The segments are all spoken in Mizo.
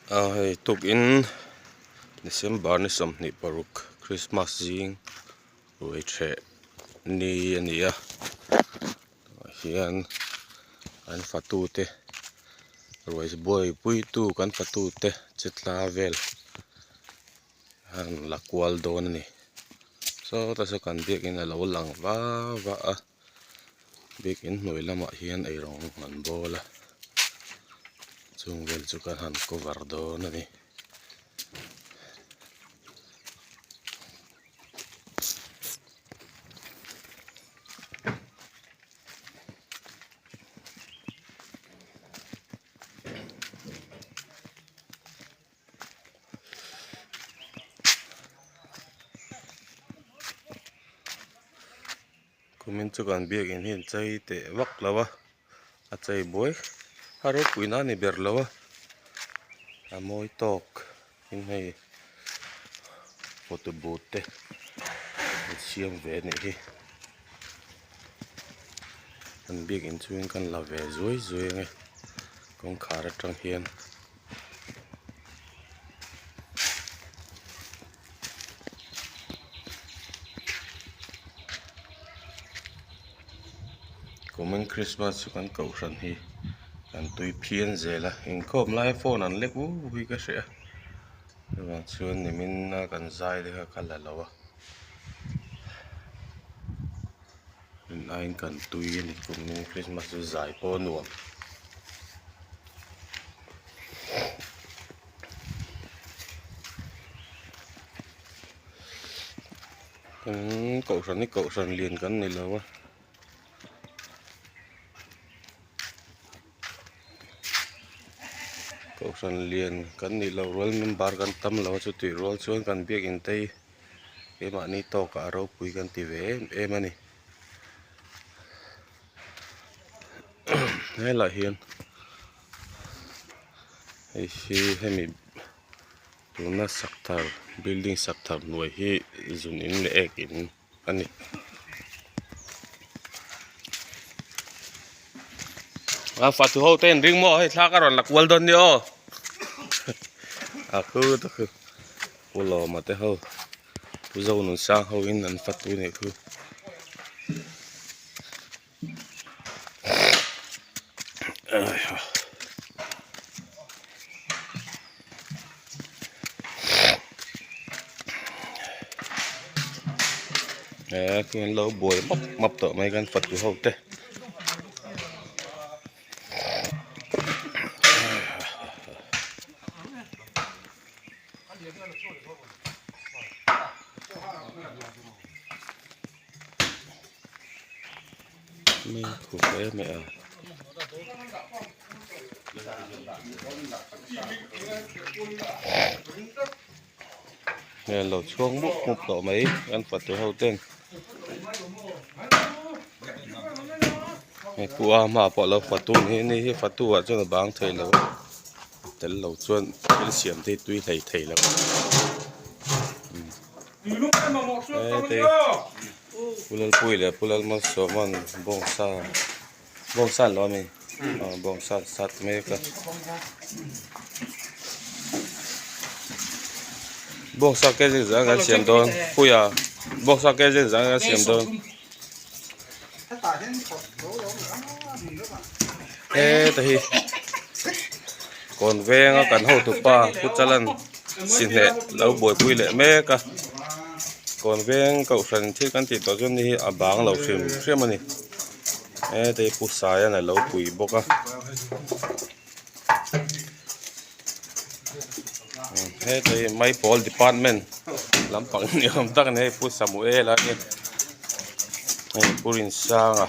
A hei tukin December ni 26 Christmas zing ruai ṭheh ni a ni a tah hian an fatute ruai buaipuitu kan fatute che tla vel an la kual dawn a ni sawtah saw kan biakin a lo lang va va a. Biakin hnuai lamah hian eirawng an bawl a chung vel chu kan han cover dawn a ni. Kumin chu kan biakin hi an chei teh vak lo a a chei buai a ropui na a ni ber lo a a mawi tawk in hei photo booth te an siam ve a nih hi an biakin chhungin kan la ve zuai zuai ang e kawngkhar atang hian. Kumin Christmas chu kan kohhran hi kan tui phian zel a inkhawm laia phone an lek u hi ka hria a chuvang chuan nimin a kan zai te kha ka la lo a rin aiin kan tui a ni kumin Christmas chu zai pawh a nuam. Kan kohhran hi kohhran lian kan ni lo a kohhran lian kan nih loh rual member kan tam lo a chutih rual chuan kan biakin te hi keimahni tawkah a ropui kan ti ve em em a ni helaiah hian. Hei hi hemi tuna sak thar building sak thar hnuai hi zun in leh ek in a ni. A fatu ho te in ring maw hei thla ka rawn la kual dawn nia aw a khu ta khu pu lawma te ho pu Zonunsang ho in an fatu nih khu. He khi an lo buai map map tawh mai kan fatu ho te. Mi khup em em a hei an lo chhuak mup mup tawh mai an fatu ho ten hei pu a hmaah pawh a lo fatu ni ni hi fatu ah chuan a bang thei lo a tel lo chuan thil siam te hi tui hlei thei lo. Hete Pu Lalpuii leh Pu Lalmalsawma'n bawngsa bawngsa an lo a mi aw bawngsa an sat mek a bawngsa kg zah kan siam dawn puia bawngsa kg zah kan siam dawn heta hi kawn venga kan hotupa Pu Chalan. Sihneh lo buaipui leh mek a kawn veng kohhran thil kan tih tawh chuan ni hi a bang lo hrim hrim a ni heta hi pu saian a lo pui bawk a heta hi maipawl department lampang ni awm tak a ni hei pu samuel a ni hei pu rinsanga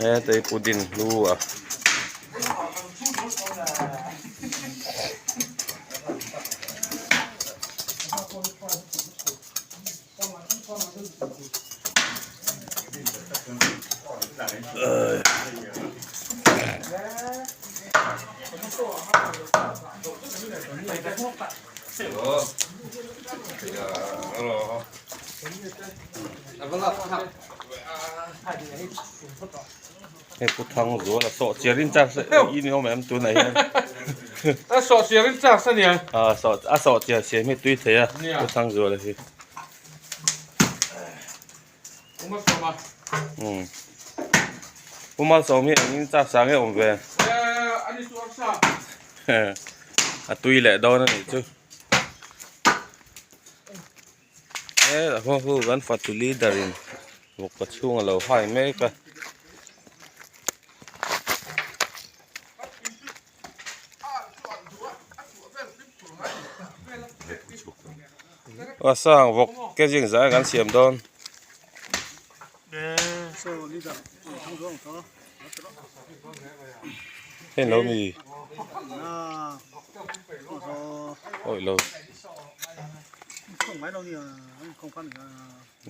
heta hi pu dinhlua. Hei pu thang zual a sawh chiar in char se i ni awm em tunah hian. A sawhchiar in chak a nia. A sawhchiar siam hi tui thei a, Pu Thangzuala hi. Pu Malsawma. Pu Malsawm hi engin chak sa nge awm ve? Ani chu arsa. A tui leh dawn a nih chu. He a hma hu kan fatu leader in vawkpa chhung a lo hai mek a. A sang vawk ke zing zai kan siam dawn. Heng lo mi. Oi lo.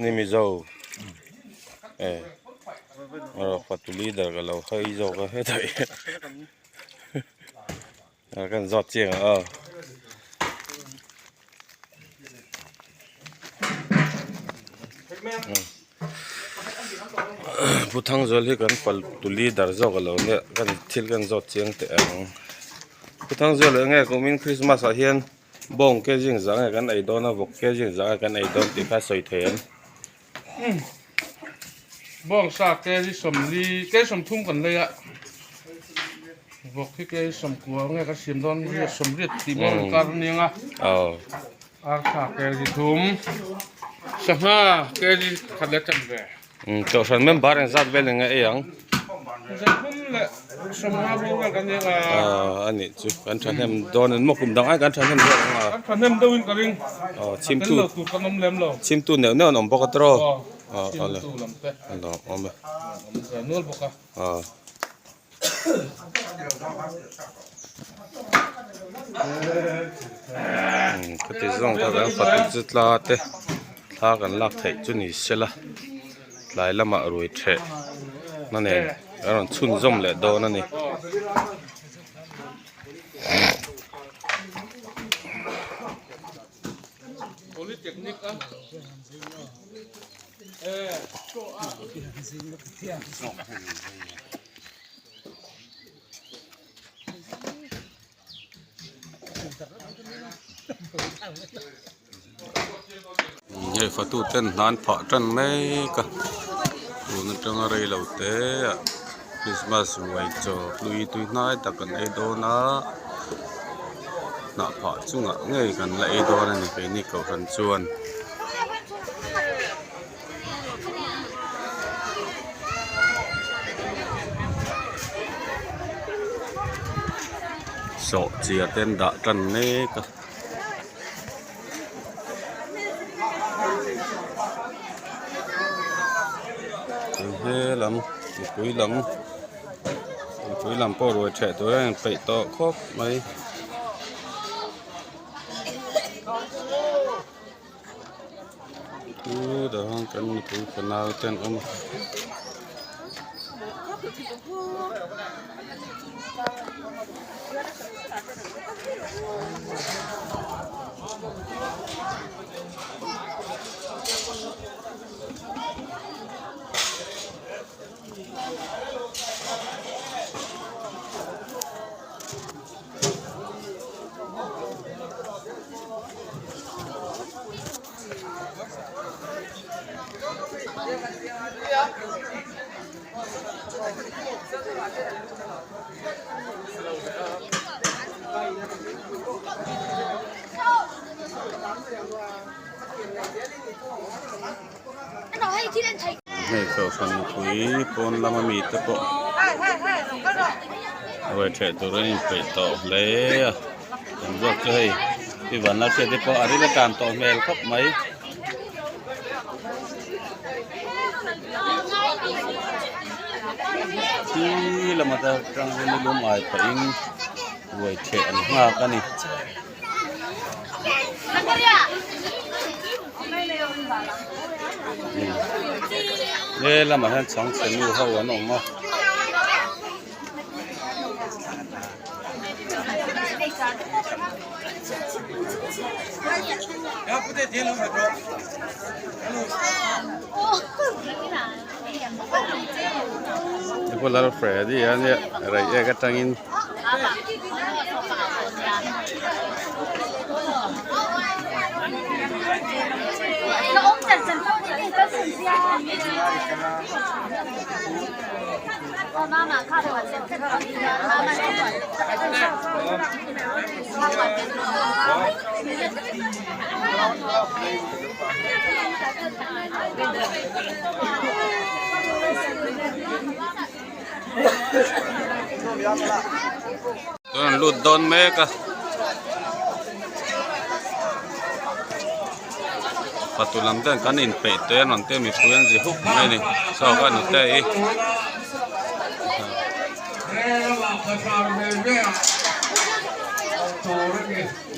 Ni Mizo e rawh fatu leader ka lo hawi zawk a hetah hian kan zawt chiang ang aw. Pu Thangzual hi kan fatu leader zawk a lo nia kan thil kan zawt chiang teh ang. Pu Thangzual enge kumin Christmas ah hian. Bawng ke zing zah nge kan ei dawn a, vawk ke zing zah nge kan ei dawn tih kha sawi thei em? Bawng sa ke hi sawmli, ke sawmthum kan lei a, vawk hi ke sawmkua nge kan siam dawn riat sawmriat tih bawk inkar a nia nga. Ar sa ke hi thum, sangha ke hi khat leh tan ve. Kohhran member engzat vel eng nge ei ang? Zathum leh sawmnga bawr vel kan nia nga. A nih chu kan thahnem dawn in maw kum dang ai kan thahnem dawn ang a. Kan thahnem deuh in ka ring. Chhimtu tel lo tur kan awm lem lo. Chhimtu neuh neuh an awm bawk a tiraw? Aw chhimtu lam te. A lo awm e. Awm ve nual bawk a. Khati zawng kha kan fatu chu tla te thla kan lak theih chu ni sela tlai lamah rui theh na nen a rawn chhunzawm leh dawn a ni. Hei fatu ten hna an phah tan mek a tun atanga rei lo te ah christmas ruai chaw hlui tui hnai tak an ei dawn a hnah phah chungah ngei kan la ei dawn a ni keini kohhran chuan. Sawhchiar te an dah tan mek a. He lam mipui lam mipui lam pawh ruai theh tur a inpeih tawh khawp mai. Chu dang kan nupui fanau te an awm a. Hei kohhran mipui pawn lama mite pawh ruai ṭheh tur an inpeih tawh hle a kan zawk chu hei pi vanlalhriat te pawh a ril a tan tawh hmel khawp mai. Khi lama tang hian nilum ai pahin ruai ṭheh an nghak a ni. He lamah hian chhangchhe nu ho an awm a. Hei pawh Lalfredi a nia rei ek atangin. Chuan an lut dawn mek a fatu lam ten kan inpeih te an rawn tia mipui an zi hup mai a ni saw ka nute hi.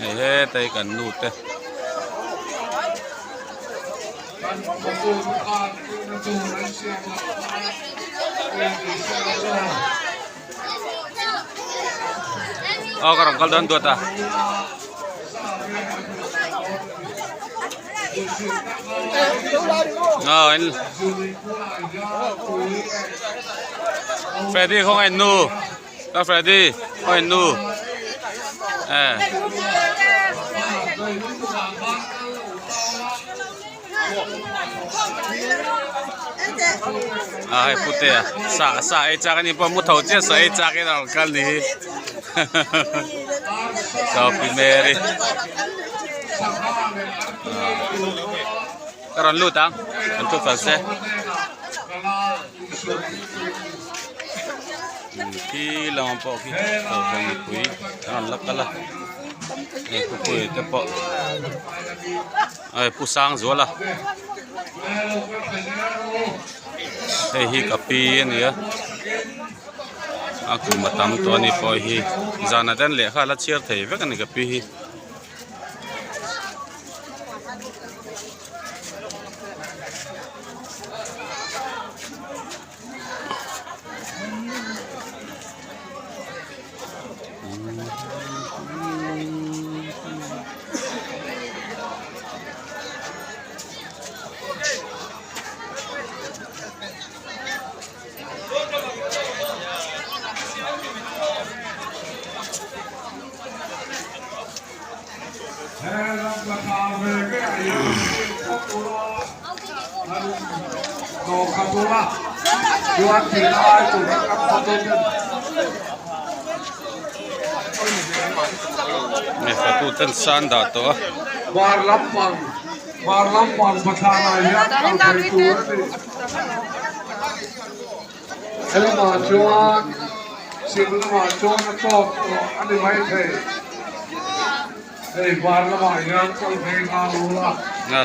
Hei heta hi kan nu te. Aw ka rawn kal dawn duat a. Aw in Freddy khawngaih nu ka Freddy khawngaih nu eh. A hei pute a sa sa ei chak ani pawh mu tho chiah sa ei chak in a rawn kal ni hi Sophie Mary ka rawn lut ang an thu fel se khi lamah pawh khi kohhran mipui an rawn la kal a hei khawpui te pawh. Hei pu Sangzuala hei hi ka pi a ni a a kum a tam tawh a ni pawh hi zanah te hian lehkha a la chhiar thei vek a ni ka pi hi. Mifatuten san dah tawh a.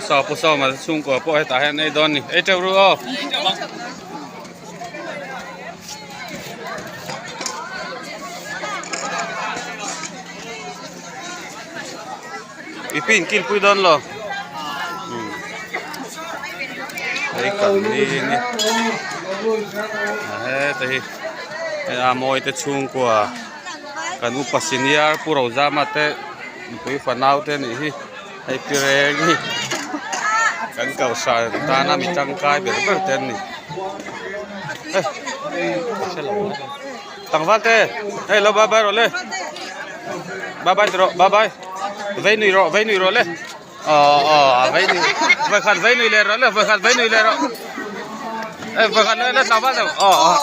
Saw pu sawma te chhungkua pawh hetah hian ei dawn a ni ei teuh ru aw. I pin kilpui dawn lo hei kan ni ni heta hi hei a mawi te chhungkua kan upa senior pu Rozama te nupui fanau te anih hi hei pi reng hi kan kohhran tana mi tangkai ber ber te an ni tlangval te hei lo bye bye rawh le bye bye ti rawh bye bye vei nui rawh vei nui rawh le aw aw vei nui vawikhat vei nui leh rawh le vawikhat vei nui leh rawh eh vawikhat le le tlangval te aw aw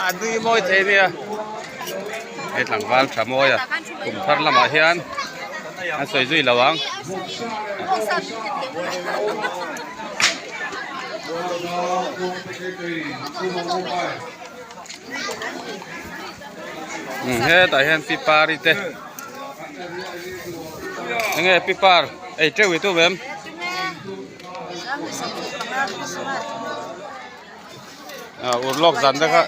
a nui mawi thei nia hei tlangval tha mawi a kum thar lamah hian an sawi zui lo ang. Hetah hian pipari te enge pipar ei teuh i tum em ah urlawk zan te kha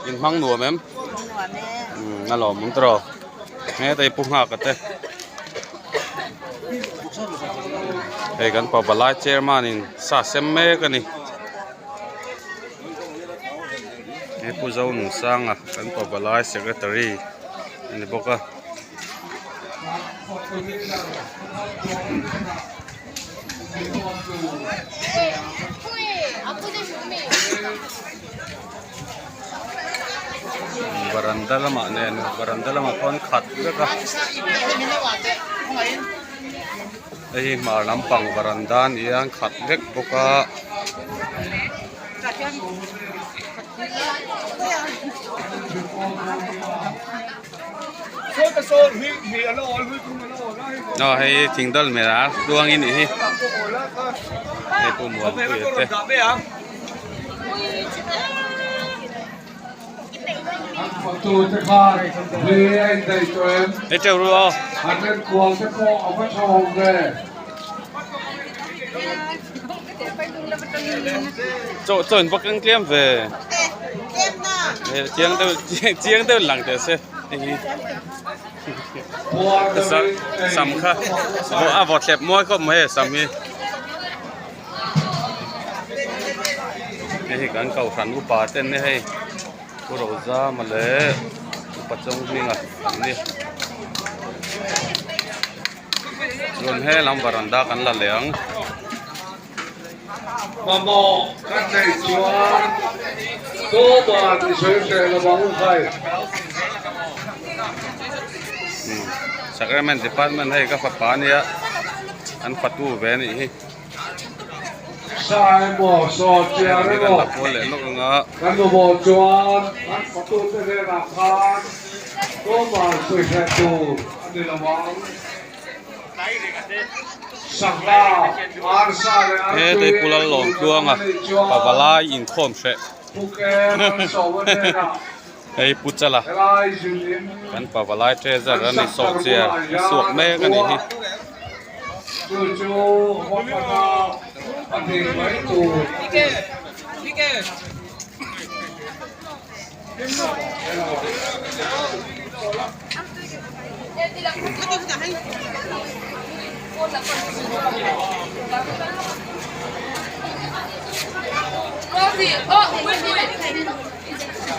in hmang nuam em a lawm ang tawh hetah hi pu nghak a te hei kan pa palai chairman in sa sem mek a ni. He Pu Zonunsanga kan pavalai secretary a ni bawk a. Varanda lamah nen varanda lamah pawh an khat vek a. Hei hi hmar lampang varanda a ni a an khat vek bawk a. Aw hei thing dal hmel a tluangin nih hi hei pawh muanpuia te. Hei teuh ru aw. Chaw chaw in va keng tlem ve chiang deuh chiang deuh lang teh se hei hi sam kha a vaw thlep mawi khawp mai a sam hi hei hi kan kohhran upa ten nia hei Pu Rozama leh upa Chawnghminga an ni. Chuan he lam varanda kan la leh ang. Mamawh kan neih chuan Tawban i sawi hreh lo ang khai. Sacrament Department hei ka fapa ania an fatu ve anih hi. Sa emaw saw chiar emaw kan mamawh chuan kan fatute hnenah khan Tawban sawi hreh tur a ni lo ang. Sangha, arsa leh He artui tei Pu Lallawmtluanga pavalai inkhawm hreh hei Pu Chala kan pavalai treasure a ni sawhchiar a suak mek a nih hi.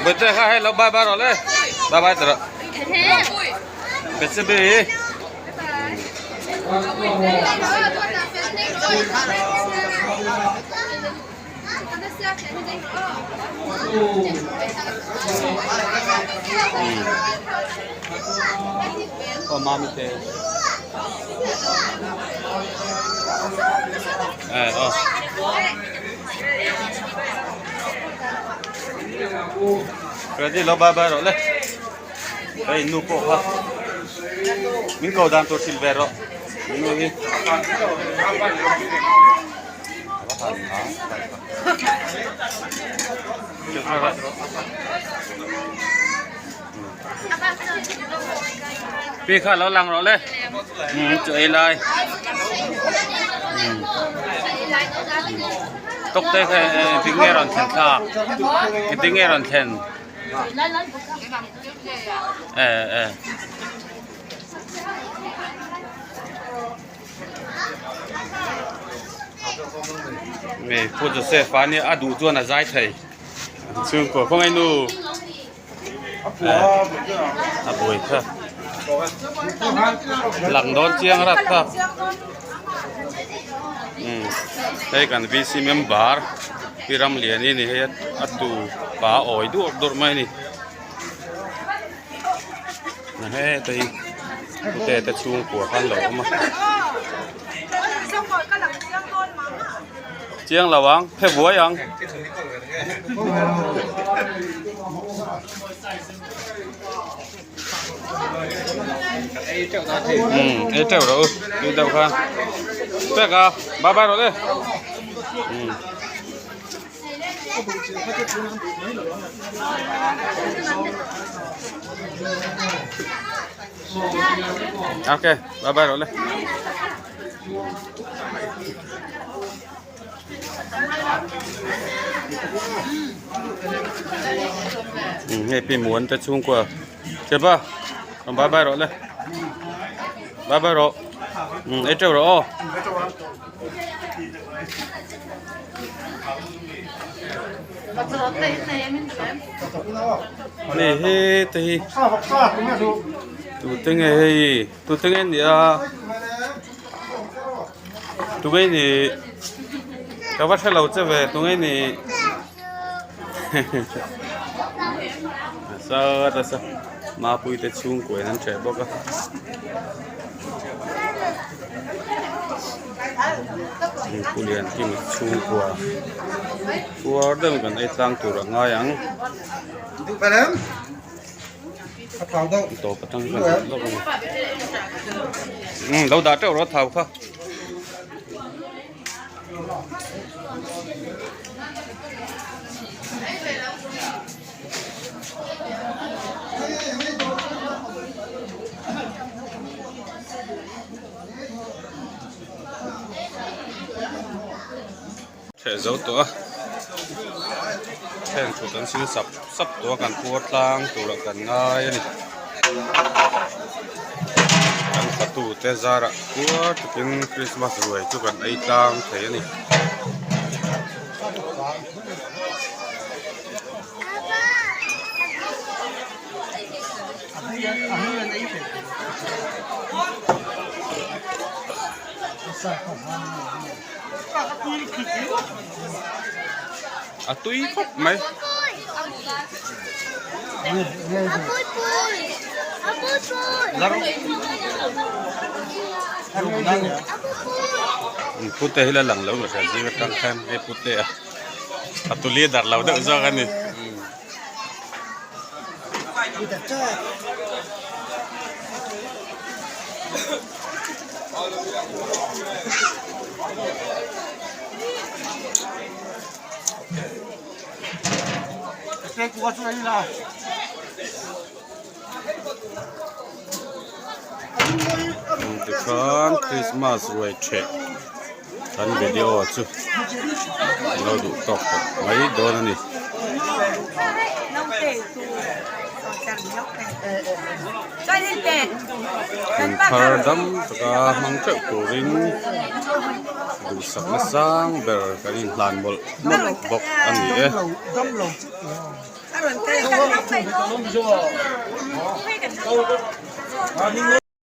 Bete kha hei lo bye bye rawh le bye bye tawh rawh Betsy Aw mami te eh aw Ready lo bye bye rawh le hei nu pawh kha min ko dan tur hrilh ve rawh nu hi. Pi kha lo lang rawh le chu ei lai tawk te kha engtin nge rawn thlen thlak engtin nge rawn thlen eh eh. Nge Pu Joseph a nia a duh chuan a zai thei chhungkaw khawngaih nu a buai kha lang dawn chiang rat kha umm hei kan VC member Pi Ramliani ni hei a tu pa a awi duah duah mai a ni. Heta hi pute te chhungkua khan lo awm a chiang lo ang phe buai ang. Um ei teuh rawh u tui deuh khan pek a bye bye rawh le um. Ok, bye bye rồi lên. Ừ, nghe pi muốn tới chung qua. Chép ba. Bye bye rồi lên. Bye bye rồi. Ừ, ấy trâu rồi. Ni hi te hi tute nge hei tute nge ni a tunge ni ka va hrelo che ve tunge ni nasa nasa mapui te chhungkua in an hreh bawk a. Pu Liankima chhungkua puar deuhin kan ei tlang tur a ngai ang. Tawp atang chuan hmuh lawk a ni. Umm lo dah teuh rawh thau kha. Ṭheh zo tawh a heng thut an sil sap sap tawh a kan puar tlang turah kan ngai a ni kan fatu te zarah puar takin Christmas ruai chu kan ei tlang thei a ni. A tui khawp mai. Pute hi la lang lo ka hria zing atang khan hei pute a a tuli a darh lo deuh zawk a ni. Tikhan Christmas ruai ṭheh kan video chu lo duh tawk tawh mai dawn a ni. Kum thar dam taka hmang teuh turin duhsakna sang ber kan inhlan mawlh mawlh bawk a ni e.